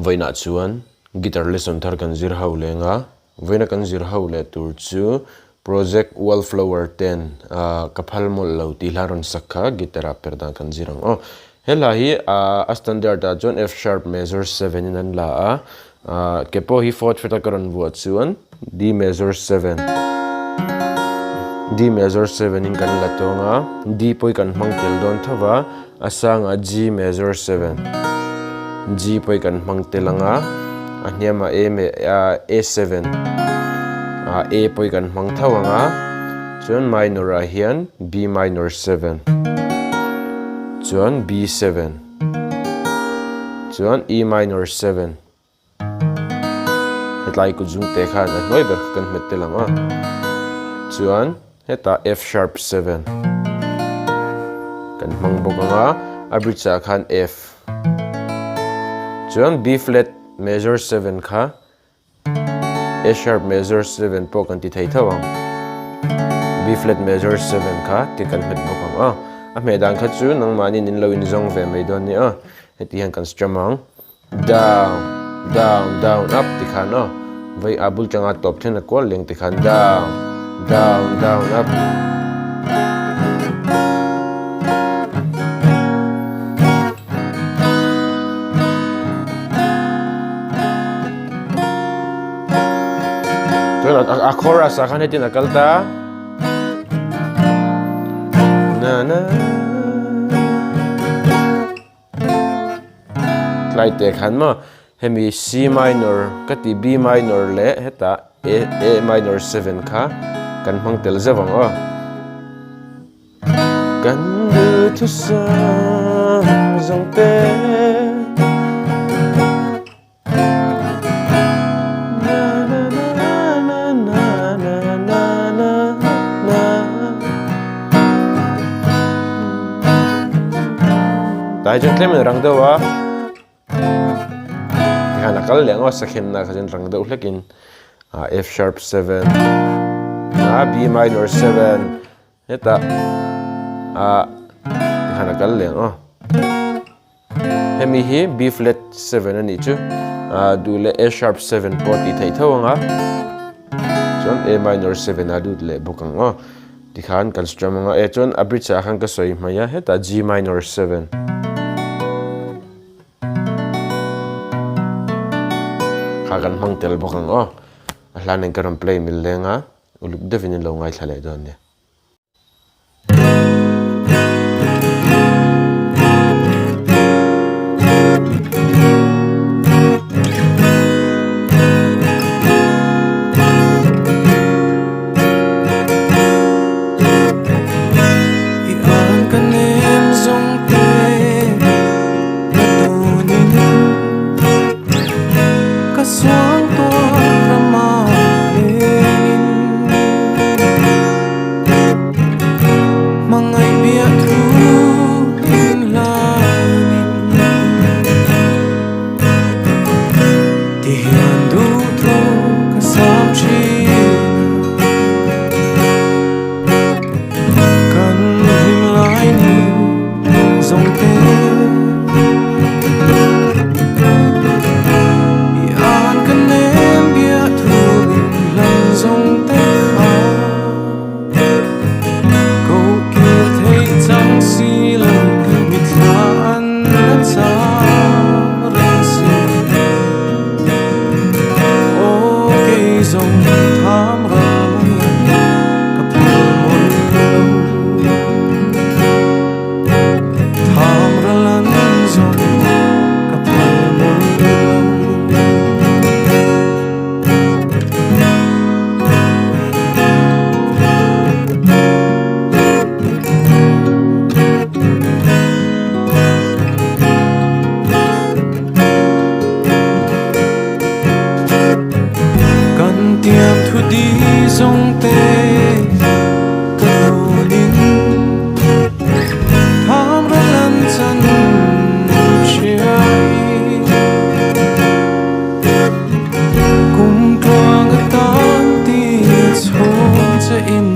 Vawiinah chuan guitar lesson thar kan zir ho leng a, vawiina kan zir ho leh tur chu Project Wallflower ten ka phal mawlh lo tih hla rawn sak kha guitar ah per dan kan zir ang aw. He hla hi a standard ah chuan F sharp major 7 in an la a, ke pawh hi fourth fret a ka rawn vuah chuan D major 7 D major 7 in kan la tawng a, D pawh hi kan hmang tel dawn tho va, A sangah G major 7, G pawh hi kan hmang tel ang a, a hniamah A A7, A pawh hi kan hmang tho ang a, chuan minor ah hian B minor 7, chuan B7, chuan E minor 7. Hetlai kut zung te khan a hnuai ber kha kan hmet tel ang a, chuan hetah F sharp 7 kan hmang bawk ang a, a bridge ah khan F chuan B flat major 7 kha A sharp major 7 pawh kan ti thei tho ang, B flat major 7 kha ti kan hmet bawk ang a, a hmeh dan kha chu nangmahni in lo inzawng ve mai dawn nia, heti hian kan strum ang. Down, down, down, up ti khan aw. Vai a bul tanga tawp then a kual leng ti khan down, down, down, up. Chuan a chorus ah khan hetin a kal ta. Na na. Tlai te khan maw hemi C minor ka ti B minor leh hetah A A minor 7 kha kan hmang tel zeuh ang aw. Kan duhthusam zawng te. Tah hi chuan tlem in rang deuh a tikhan a kal leh ang aw sakhenna kha chuan rang deuh hlekin F sharp 7 a B minor 7 Hetah ah tikhan a kal leh ang aw. Hemi hi B flat 7 a nih chu. Ah duh leh A sharp 7 pawh tih theih tho ang a. Chuan A minor 7 a lut leh bawk ang aw. Tikhan kan strum ang a. E chuan a bridge ah khan ka sawi hmai a. Hetah G minor 7. Kha kan hmang tel bawk ang aw. A hlan in ka rawn play mil leng a. Uluk deuhin in lo ngaithla leh dawn nia. I an ka nem zawng te ka tunin ka suang tuar rama lenin Hmangaih biak thu in hlanin Ti hian duh thu ka sam thin a Kan hlim lai ni zawng te I an ka nem biak thu in hlan zawng te kha. Ko kir theih chang si lo mithla an la chang reng si. Aw kei zawng tham ral mai a ka phal mawlh lo. Tham ral an zawng ka phal mawlh lo. Kan tiam thu di zawng te ka rawnin tham ral an chan hria i. Kum tluang atan ti chhung che in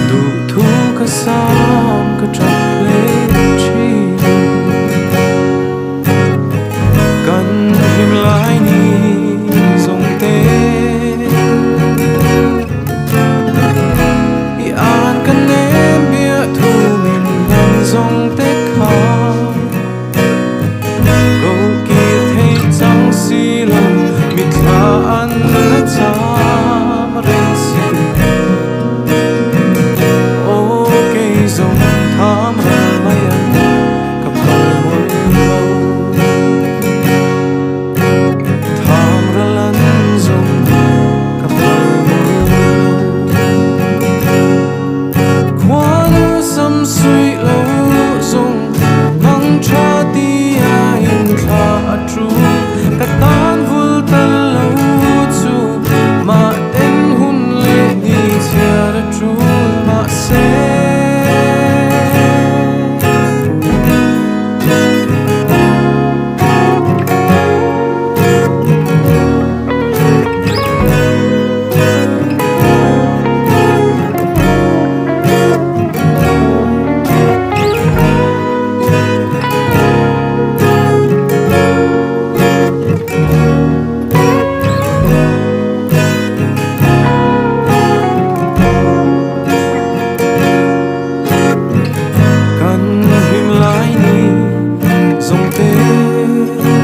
duh thu ka sam ka tap hle thin. tha tia inthla a tul ka tan vul tal lo chu mah ten hun leh ni chhiar a tul mahse. Kan hlim lai ni zawng te.